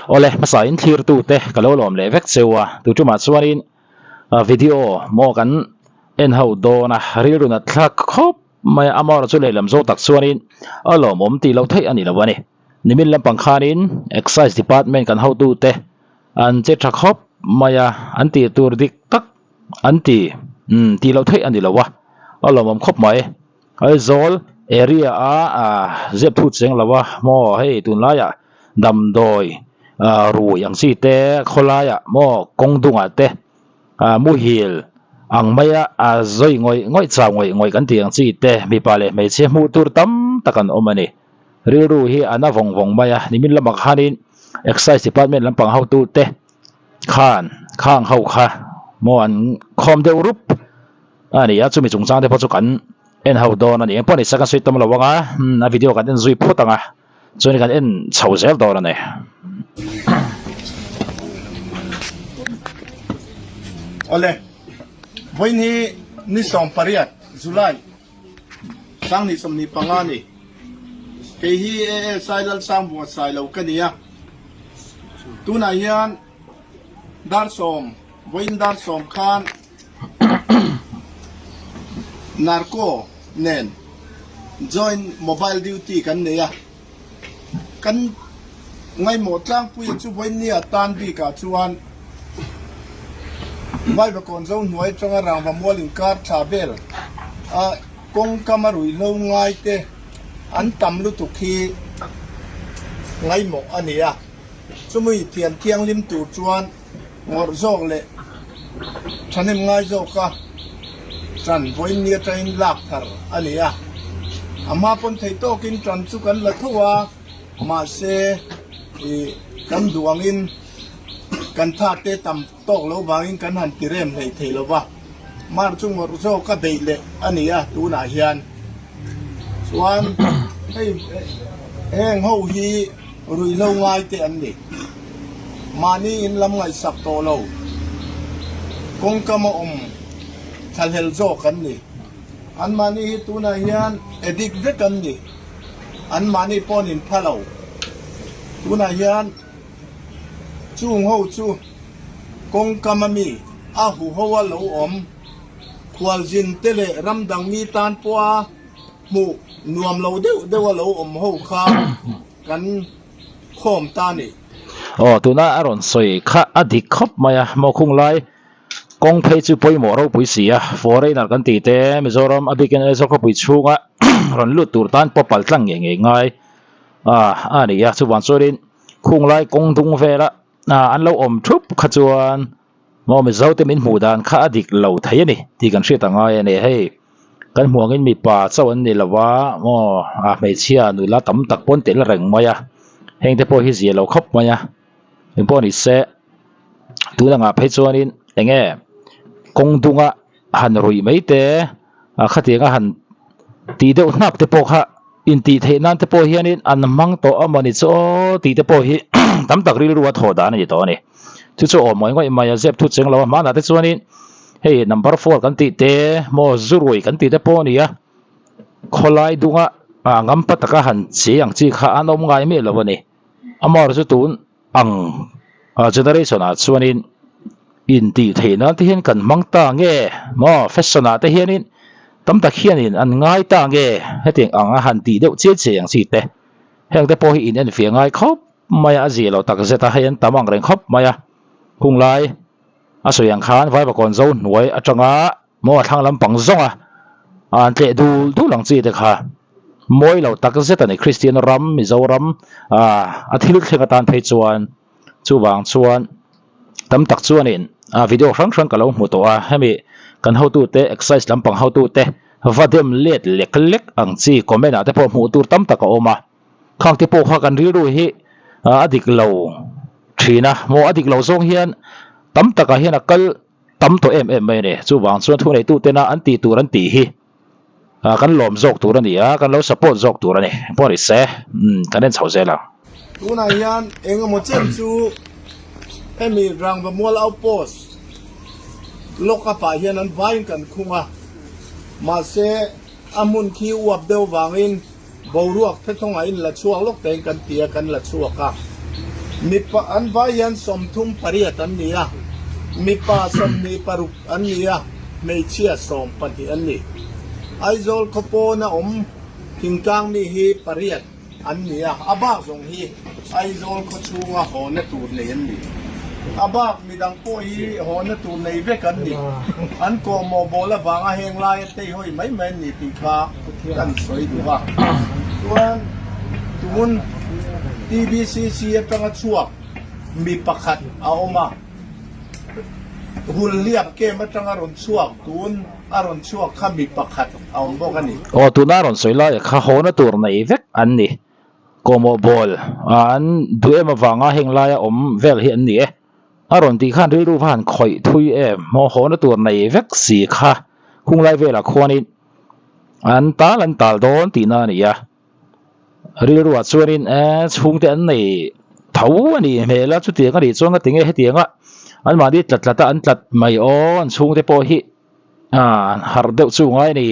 Awle, hmasa in thlir tu te ka lo lawm leh vek cheu a, tu tumah chuanin video maw kan en ho dawn a, rilru nat thlak khawp mai a, amaherawhchu chu lehlam zawk tak chuanin a lawmawm tih loh theih a ni lo a ni. Nimin lampang khanin Excise Department kan hotu te an che tha khawp mai a, an tih tur dik tak an ti, umm tih loh theih a ni lo a, a lawmawm khawp mai. Aizawl area a zep thut cheng lo a maw hei tunlaiah damdawi rui ang chi te khawlaiah maw kawng dungah te muhil ang maia a zawi ngawih ngawih chau ngawih ngawih kan tih ang chi te mipa leh hmeichhia hmuh tur tam tak an awm a ni. Rilru hi a na vawng vawng mai a, nimin lamah khanin Excise Department lampang hotute khan khang ho kha maw an khawm deuh rup a ni a, chumi chungchang te pawh chu kan en ho dawn a ni. Engpawh ni se kan sawi tam lo ang a, a video kan en zui phawt ang a, chuan kan en chho zel dawn a ni. Awle, vawiin hi ni 18 July 2025 a ni. Kei hi ASI Lalsangvunga Sailo ka ni a, tunah hian dar sawm, vawiin dar sawm khan Narco nen joint mobile duty kan nei a, kan ngaihmawh tlangpuia chu vawinia tan bikah chuan Vaivakawn zo hnuai atanga rangva mual inkar thla vel a kawngkam a ruihhlo ngai te an tam lutuk hi ngaihmawh a ni a, chumi thian thianghlim tur chuan Ngawrh zawk leh thahnem ngai zawka ṭan vawiin ni atangin lak thar a ni a, a hma pawn theih tawkin ṭan chu kan la tho a, mahse ih kan duh angin kan tha te tam tawk lo vangin kan han ti rem hlei thei lo va, mar chu ngawrh zawka beih leh a ni a tunah hian chuan hei heng ho hi Ruihhlo ngai te an ni. Mahni in lam ngaihsak tawh lo. Kawngkam a awm thlahlel zawk an ni. An mahni hi tunah hian addict vek an ni. An mahni pawn in pha lo. Tunah hian chung ho chu kawngkam a mi a huho a lo awm khualzin te leh ramdang mi tan pawha Hmuh nuam lo deuh deuh a lo awm ho kha kan khawm ta ni. Aw, tuna a rawn sawi kha a dik khawp mai a, maw khung lai kawng phei chu pawimawh ropui si a, foreigner kan tih te Mizoram a bikin Aizawl khawpui chhunga rawn lut tur tan pawh pal tlang ngei ngei ngai a ni a, chuvang chuanin khung lai kawng dung vela an lo awm thup kha chuan Maw Mizo te min hmuh dan kha a dik lo thei a ni tih kan hriat a ngai a ni. Hei kan hmuh angin mipa chauh an ni lo a, maw a hmeichhia nula tam tak pawn tel reng mai a, heng te pawh hi zia lo khawp mai a, engpawh ni se tun angah phei chuanin eng nge kawng dunga han ruih mai te a khatianga han tih deuh hnap te pawh kha intih theih nan te pawh hianin an hmang tawh a mawni chu aw tih te pawh hi tam tak rilru a thawh dan a ni tawh a ni. Chu chu awm ngawih ngawih mai a zep thut cheng lo a hmanah te chuanin hei number four kan tih te maw zurui kan tih te pawh a ni a, khawlai dunga ah ngampa taka han che ang chi kha an awm ngai miah lo a ni. Amaherawhchu chu tun ang generation ah chuanin intih theih nan te hian kan hmang ta nge maw fashion ah te hianin tam tak hianin an ngai ta nge hetiang ang a han tih deuh chiai chiai ang chi te heng te pawh hi in enfiah ngai khawp mai a a zia lo tak zet a hei an tam ang reng khawp mai a hung lai a sawi ang khan vaivakawn zo hnuai atanga Maw a thlang lampang zawng a, an tleh dul dul ang chi te kha mawi lo tak zet a ni. Kristian ram, Mizoram a thil thleng atan phei chuan chuvang chuan tam tak chuanin video hrang hrang ka lo hmu tawh a, hemi kan hotute excise lampang hotute va dem let lek lek ang chi comment ah te pawh hmuh tur tam tak a awm a, khang te pawh kha kan rilru hi a dik lo thin a, maw a dik lo zawng hian tam takah hian a kal tam tawh em em mai a ni. Chuvang chuan thuneitutena an tih tur an tih hi kan lawm zawk tur a ni a, kan lo support zawk tur a ni. Engpawh ni se, kan en chho zel ang. Tunah hian eng emaw chen chu hemi Rangvamual Outpost lock up ah hian an vaiin kan khung a, mahse a hmun khi uap deuh vangin boruak thethawngah in la chhuak lawk tein kan ti a, kan la chhuak a. Mipa an vai hian 38 an ni a, mipa 26 an ni a, hmeichhia 12 an ni. Aizawl khaw pawna awm thingtlang mi hi pariat an ni a, a bak zawng hi Aizawl khaw chhunga hawna tur nei an ni. A bak midang pawh hi hawna tur nei vek an ni. An kawhmawh bawl avanga heng laia teihawi mai mai an ni tih kha kan sawi duh a. Chuan tun TBCC atanga chhuak mi pakhat a awm a, Hulhliap camp atanga rawn chhuak tun a rawn chhuak kha mi pakhat a awm bawk a ni. Aw tuna rawn sawi laia kha hawna tur nei vek an ni. Kawhmawh bawl an duh em avanga heng laia awm vel hi an ni e. A rawn tih khan rilru va han khawih thui em maw hawna tur nei vek si kha hunglai velah khuanin an tal an tal dawn tihna a ni a. Rilruah chuanin eh chhungte an nei tho a nih hmel a chutiang a nih chuan ka ti nge hetianga anmahni tlat tlat a an tlat mai aw an chhungte pawh hi ah harh deuh chu ngai a ni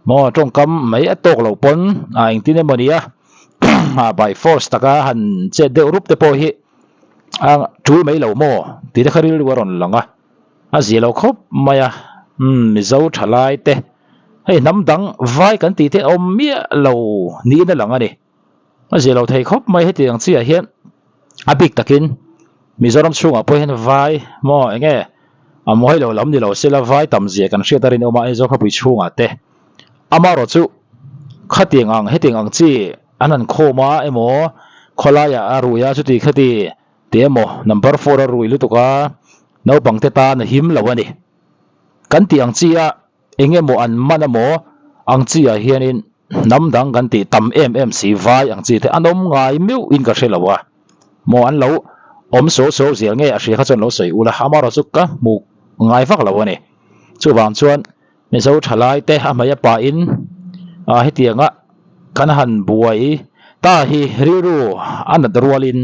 maw tawngkam mai a tawk loh pawn ah engtin emaw ni a ah by force taka han chet deuh rup te pawh hi a tul mai lo maw tih te kha rilru a rawn lang a. A zia lo khawp mai a, umm Mizo thalai te hei hnam dang vai kan tih te a awm miah lo niin a lang a ni. A zia lo thei khawp mai hetiang chiah hian a bik takin Mizoram chhungah pawh hian vai maw eng nge a mawi lo lam ni lo sela vai tam zia kan hriat a rinawm a Aizawl khawpui chhungah te amaherawh chu khatiang ang hetiang ang chi an han khawm a emaw khawlaiah a rui a chuti khati Tih emaw number four a rui lutuk a, naupang te tan a him lo a ni. Kan tih ang chi a, eng emaw an man emaw ang chi ah hianin hnam dang kan tih tam em em si vai ang chi te an awm ngai meuh in ka hre lo a, maw an lo awm suau suau zel nge a hria kha chuan lo sawi ula, amaherawh chu ka hmu ngai vak lo a ni. Chuvang chuan Mizo thalai te a hmei a pa in ah hetianga kan han buai ta hi rilru a nat rualin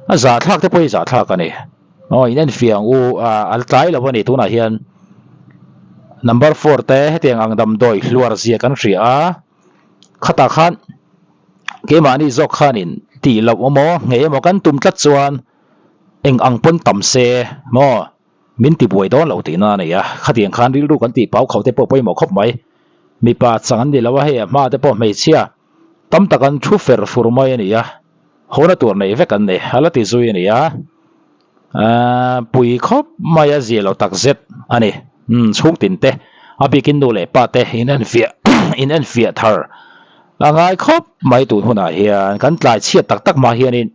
a zahthlak te pawh hi zahthlak a ni. Aw in enfiah ang u ah a tlai lo a ni tunah hian number four te hetiang ang damdawi hluar zia kan hria a khatah khan keimahni zawk khanin tih loh emaw nghei emaw kan tum tlat chuan eng ang pawn tam se maw. Min ti buai dawn lo tihna a nei a, khatiang khan rilru kan tih pau khauh te pawh pawimawh khawp mai. Mipa chang an ni lo a, hei a hma te pawh hmeichhia tam tak an thu fer fur mai a ni a, hawna tur nei vek an nei, a la ti zui a ni a, aaa pui khawp mai a zia lo tak zet a ni. Umm chhungtin te a bikin nu leh pa te in enfiah in enfiah thar a ngai khawp mai tun hunah hian kan tlai chhiat tak tak hma hianin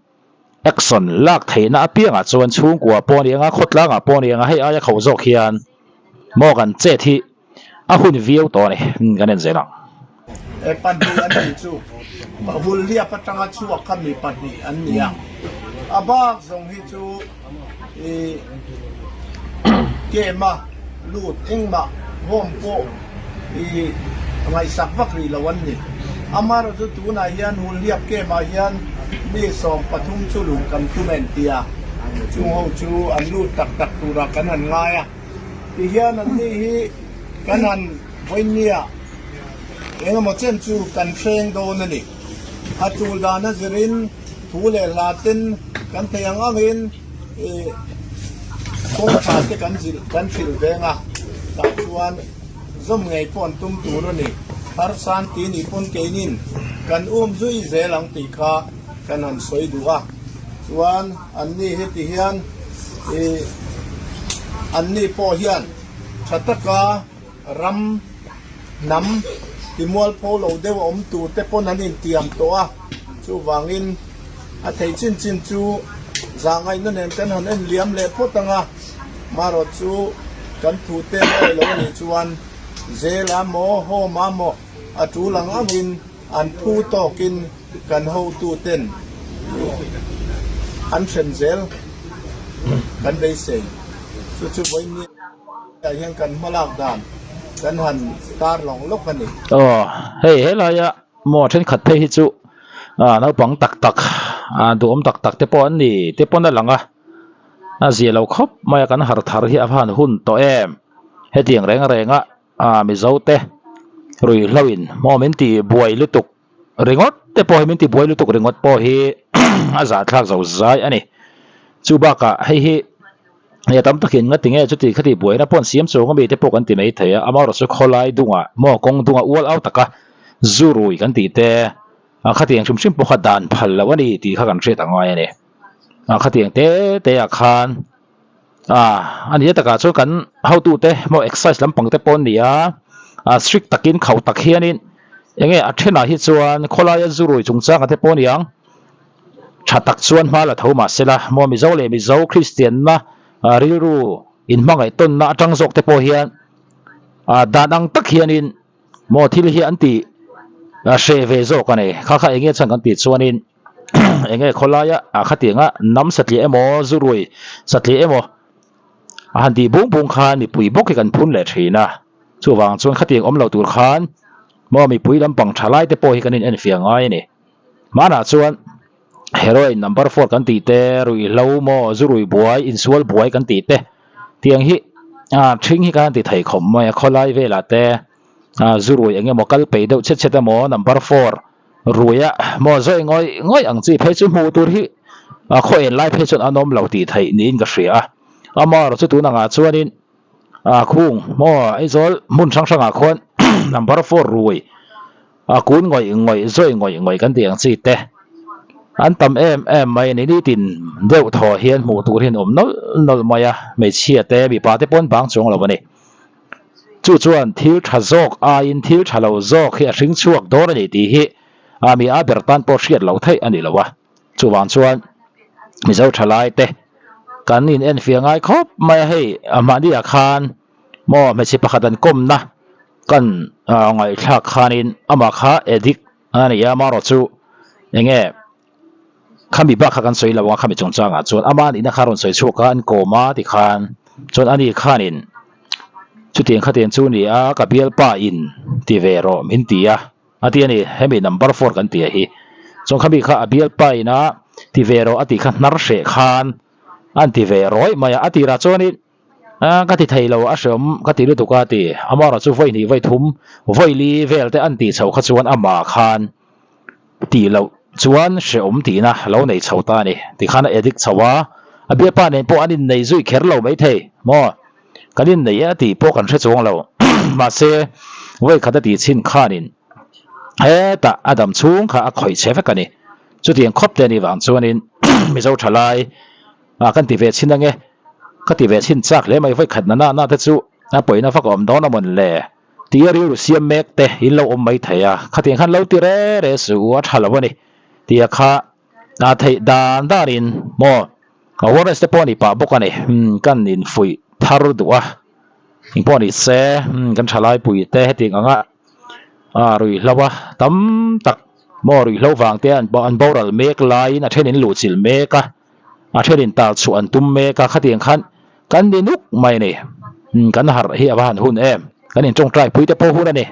Action lak theihna apiangah chuan chhungkua pawh a ni anga khawtlangah pawh a ni anga hei aia kho zawk hian maw kan chet hi a hun viau tawh a ni kan en zel ang. E pahnih an nih chu Hulhliap atanga chhuak kha mi pahnih an ni a, a bak zawng hi chu i kem a lut engmah home pawh i ngaihsak vak rih lo an ni. Amaherawh chu tunah hian Hulhliap camp ah hian mi 13 chu luh kan tum en tia chung ho chu an lut tak tak turah kan han ngai a. Tihian an ni hi kan han vawinia engemaw chen chu kan hreng dawn a ni. A tul dan a zirin thu leh hla ten kan thei ang angin i kawngtha te kan zilh kan hrilh veng a, tah chuan zawm ngei pawh an tum tur a ni. Harsan ti nih pawn keinin kan um zui zel ang tih kha kan han sawi duh a, chuan anni heti hian i anni pawh hian tha taka Ram, hnam, timualpho lo deuh a awm tur te pawn an intiam tawh a, chuvangin a thei chin chin chu zahngaihna nen kan han en liam leh phawt ang a, marawt chu kan thu te an awih lo a nih chuan zel a maw, home a maw a tul ang angin an phu tawkin kan hotu ten an hrem zel kan beisei. Chu chu vawiin. Tah hian kan hmalak dan kan han tar lawng lawk a ni. Aw, hei helaia maw thenkhat phei hi chu ah naupang tak tak ah duhawm tak tak te pawh an ni te pawn a lang a, a zia lo khawp mai a kan har thar hi a va han hun tawh em. Hetiang reng reng a ah Mizo te ruihhlo in maw min ti buai lutuk ringawt te pawh hi min ti buai lutuk ringawt pawh hi. a zahthlak zo zai a ni. Chu bakah hei hi hei a tam takin nga tinge chuti khati buaina pawh an siam chuang a mi te pawh kan ti mai thei a, amaherawhchu chu khawlai dungah maw kawng dungah ual au taka zu rui kan tih te a khatiang hrim hrim pawh kha dan phal loh a ni tih kha kan hriat a ngai a ni. A khatiang te te ah khan ah a nia takah chuan kan hotute maw excise lampang te pawh an ni a, ah strict takin khauh tak hianin enge a thenah hi chuan khawlaia zu rui chungchanga te pawh a ni ang. Tha tak chuan hma la tho mah sela, maw Mizo leh Mizo Kristianna rilru inhmangaih tawnna atang zawk te pawh hian dan ang tak hianin maw thil hi an ti hreh ve zawk a ni. Kha kha enge chhan kan tih chuanin enge khawlaia khatianga hnam satliah emaw zurui satliah emaw a han tih bung bung khan mipui bawk hi kan phun leh thin a, chuvang chuan khatiang awm lo tur khan maw mipui lampang tha lai te pawh hi kan inenfiah ngai a ni. Hmanah chuan heroin number four kan tih te, ruihhlo maw, zu rui buai, insual buai kan tih te tiang hi ah ṭhing hi kan han ti thei khawp mai a, khawlai velah te ah zu rui eng emaw kal peih deuh chhet chhet emaw number four ruia maw zawi ngawih ngawih ang chi phei chu hmuh tur hi ah khaw en lai phei chuan an awm lo tih theih niin ka hria a, amaherawhchu chu tun angah chuanin ah khung maw Aizawl hmun hrang hrangah khuan number four rui. A kun ngawih ngawih zawi ngawih ngawih kan tih ang chi te an tam em em mai a ni. Nitin deuh thaw hian hmuh tur hi an awm nawlh nawlh mai a, hmeichhia te mipa te pawh an bang chuang lo a ni. Chu chuan thil tha zawk aiin thil tha lo zawk hi a hring chhuak dawn a ni tih hi a mi a ber tan pawh hriat loh theih a ni lo a. Chuvang chuan Mizo thalai te kan in enfiah ngai khawp mai a, hei mahni ah khan maw hmeichhe pakhat an kawmna Kan ngaihthlak khanin amah kha addict a ni a, amaherawh chu enge khami bak kha kan sawi lo a, khami chungchangah chuan ama nihna kha rawn sawi chhuak a, an kawm a tikhan chuan ani khanin chutiang khatiang chu ni a, ka bialpa in ti ve rawh min ti a, a ti a ni, hemi number four kan tih hi chuan khami kha a bialpa ina ti ve rawh a tih kha hnar hreh khan an ti ve rawih mai a, a tirah chuanin. A ka ti thei lo, a hreawm ka ti lutuk a ti. Amaherawh chu vawi hnih vawi thum, vawi li vel te an tih chho kha chuan amah khan tih loh chuan hreawm tihna lo nei chho ta a ni. Tikhan a addict chho a, a bialpa nen pawh an innei zui kher lo maithei maw? Kan innei e a tih pawh kan hre chuang lo. Mahse, vawi khat a tih chhin khanin hetah a dam chhung kha a khawih che vek a ni. Chutiang khawp te a nih vang chuanin Mizo thalai Ah kan ti ve chhin ange, ka ti ve chhin chak hle mai vawi khat na na te chu a pawina vak a awm dawn a mawn le tia rilru siam mek te in lo awm mai thei a, khatiang khan lo ti re re suh u a tha lo a ni tia kha a theih dan dan in maw awareness te pawh a ni pah bawk a ni umm kan infuih thar duh a engpawh ni se kan thalai pui te hetiang anga ah ruihhlo a tam tak maw ruihhlo vang te an boral mek laiin a then in luhchilh mek a. A thenin tar chhuah an tum mek a, khatiang khan kan ni nuk mai a ni. Umm kan harh hi a va han hun em. Kan intawngtai pui te pawh hun a ni.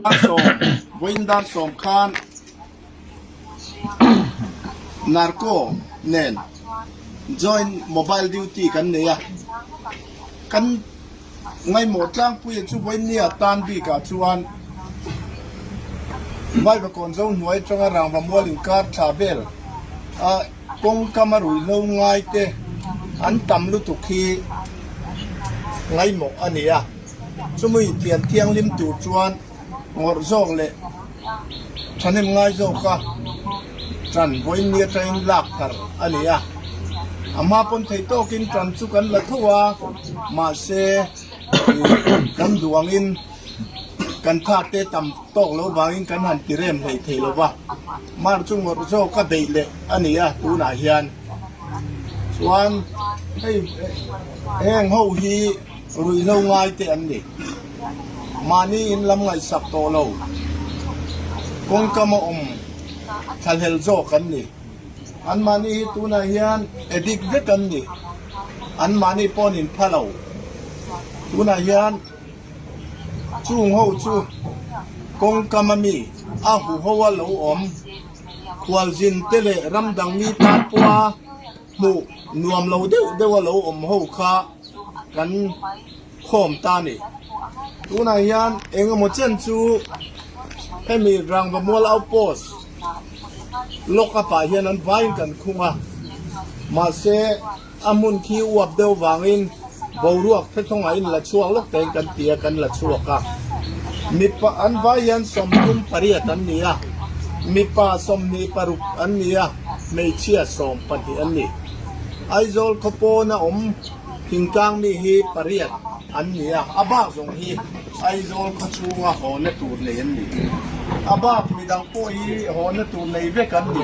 Dar vawiin dar sawm khan Narco nen joint mobile duty kan nei a, kan Ngaimawh tlangpuia chu vawinia tan bikah chuan Vaivakawn zo hnuai atanga rangva mual inkar thla vel a kawngkam a ruihhlo ngai te an tam lutuk hi ngaimawh a ni a. Chumi thian thianghlim tur chuan ngawrh zawk leh thahnem ngai zawka tan vawiin ni atangin lak thar a ni a. A hma pawn theih tawkin tan chu kan la tho a, mahse kan duh angin kan thate tam tawk lo vangin kan han ti rem hlei thei lo va. Mar chu ngawrh zawka beih leh a ni a tunah hian chuan hei heng ho hi Ruihhlo ngai te an ni. Mahni in lam ngaihsak tawh lo. Kawngkam a awm thlahlel zawk an ni. An mahni hi tunah hian addict vek an ni. An mahni pawh an inpha lo. Tunah hian chung ho chu kawngkam a mi a huho a lo awm. Khualzin te leh ramdang mi tan pawha hmuh nuam lo deuh deuh a lo awm ho kha kan khawm ta a ni. Tunah hian eng emaw chen chu hemi Rangvamual Outpost Lock up ah hian an vaiin kan khung a, mahse a hmun khi uap deuh vangin boruak thethawngah in la chhuak lawk tein kan ti a, kan la chhuak a. Mipa an vai hian 38 an ni a, mipa 26 an ni a, hmeichhia 12 an ni. Aizawl khaw pawna awm thingtlang mi hi pariat an ni a, a bak zawng hi Aizawl khaw chhunga hawna tur nei an ni. A bak midang pawh hi hawna tur nei vek an ni.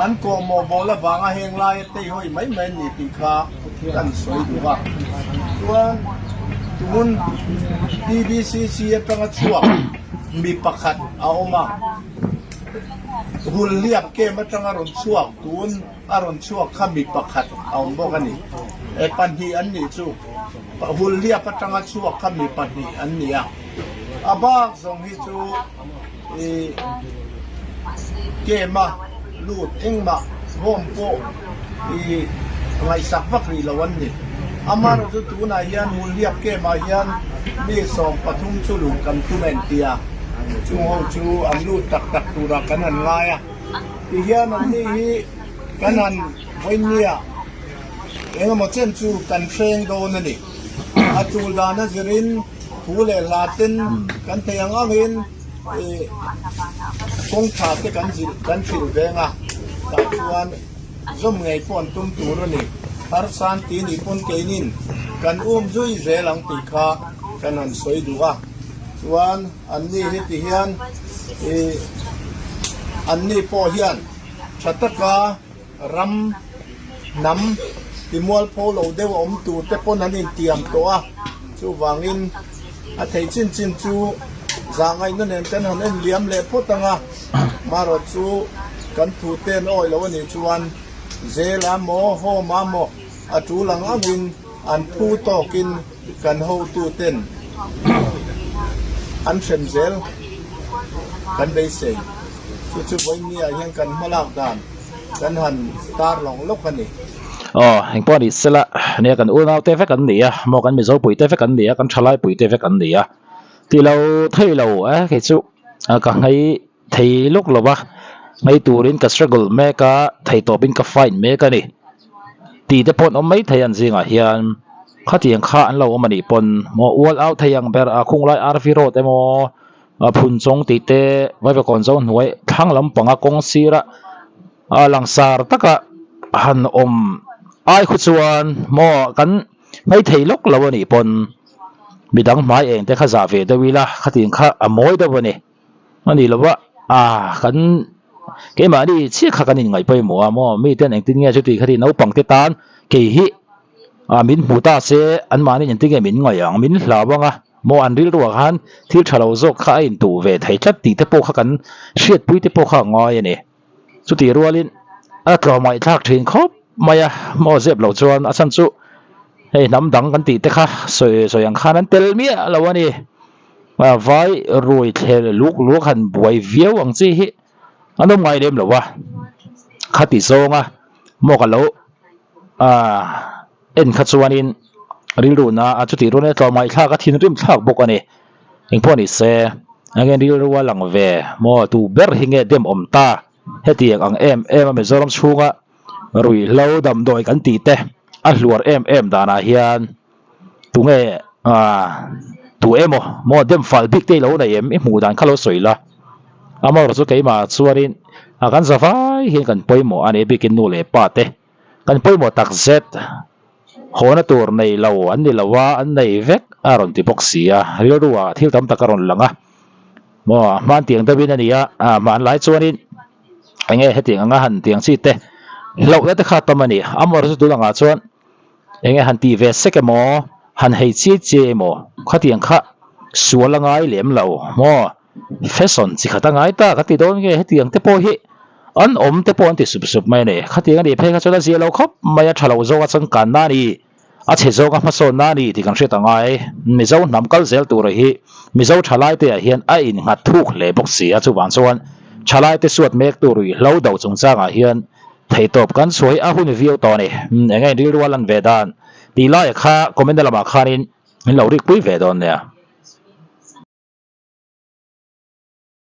An kawhmawh bawl avanga heng laia teihawi mai mai an ni tih kha kan sawi duh a. Chuan tun TBCC atanga chhuak mi pakhat a awm a, Hulhliap camp atanga rawn chhuak tun A rawn chhuak kha mi pakhat a awm bawk a ni. E pahnih an nih chu. Hulhliap atanga chhuak kha mi pahnih an ni a. A bak zawng hi chu i kem a lut engmah home pawh i ngaihsak vak rih lo an ni. Amaherawh chu tunah hian Hulhliap kem ah hian mi 13 chu luh kan tum a intia. Chung ho chu an lut tak tak turah kan han ngai a. Tihian an ni hi kan han vawinia engemaw chen chu kan hreng dawn a ni. A tul dan a zirin thu leh hla ten kan theih ang angin kawng tha te kan zilh kan hrilh veng a, tah chuan zawm ngei pawh an tum tur a ni. Harsan ti nih pawn keinin kan um zui zel ang tih kha kan han sawi duh a, chuan. Anni hi ti hian ih anni pawh hian tha taka ram hnam ti mualpho lo deuh a awm tur te pawn an intiam tawh a, chuvangin a theih chin chin chu zahngaihna nen kan han en liam leh phawt ang a, marawh chu kan thu te an awih lo a nih chuan zel a maw home a maw a tul ang angin an phu tawkin Kan hotuten an hrem zel kan beisei. Chu chu vawinia hian kan hmalak dan kan han tar lawng lawk a ni. Aw, engpawh ni sela, nia kan unaute vek an ni a, maw kan Mizopuite vek an ni a, kan Thalaipui-te vek an ni a. Ti lo thei lo e, kei chu ka nghei thei lawk lo va, nghei turin ka struggle mek a, theihtawpin ka fight mek a ni. Tih te pawh an awm mai thei an zingah hian khatiang kha an lo awm a nih pawn maw ual au thei ang ber a khung lai RV road emaw a phun chawng tih te Vaivakawn zo hnuai thlang lampanga kawng sira a langsar taka han awm ai khu chuan maw kan hmei thei lawk lo a nih pawn midang hmai eng te kha zah ve deuh ila khatiang kha a mawi deuh a ni. A ni lova, ah kan keimahni chiah kha kan inngaih pawimawh a maw, miten engtin nge chuti kha ti naupang te tan kei hi ah min hmu ta se anmahni engtin nge min ngaih ang, min hlau ang a maw an rilruah khan thil tha lo zawk kha a intuh ve thei tlat tih te pawh kha kan hriatpui te pawh kha a ngai a ni. Chutih rualin a tlawmngaihthlak thin khawp mai a, maw zep loh chuan a chhan chu hei hnam dang kan tih te kha sawi sawi ang khan an tel miah lo a ni. Vai rui thlel luk luk han buai viau ang chi hi an awm ngai lem lo a, khati zawnga maw ka lo ah en kha chuanin rilru na a chutih rualin a tlawmngaihthlak a thinrim thlak bawk a ni. Engpawh ni se enge rilru a lang ve maw tu ber hi nge dem awm ta hetiang ang em em a Mizoram chhunga ruihhlo damdawi kan tih te a hluar em em danah hian tunge ah tu emaw maw dem fal bik te i lo nei em i hmuh dan kha lo sawi la amaherawhchu chu keimah chuanin a kan za vai hian kan pawimawh a ni bikin nu leh pa te kan pawimawh tak zet hawna tur nei lo an ni lo a an nei vek a rawn ti bawk si a rilru ah thil tam tak a rawn lang a maw a hman tiang deuhin a ni a ah hmanlai chuanin eng nge hetiang anga han tiang chi te hlauhna te kha a tam a ni amaherawhchu chu tunangah chuan. Eng nge han tih ve sek emaw, han hei chiai chiai emaw, khatiang kha sual a ngai lem lo maw? Fashion chi khat a ngai ta ka ti dawn nge hetiang te pawh hi an awm te pawh an ti sup sup mai a ni. Khatiang a nih phei kha chuan a zia lo khawp mai a, tha lo zawk a changkanna a ni, a chhe zawk a hmasawnna a ni tih kan hriat a ngai. Mizo hnam kal zel tura hi Mizo thalaite ah hian a innghat thuk hle bawk si a, chuvang chuan thalaite suat mek tur ruihhlo do chungchangah hian Theihtawp kan chhuah hi a hun viau tawh a ni. Eng nge in rilru a lan ve dan tih laiah kha comment na lamah khanin min lo rikpui ve dawn nia.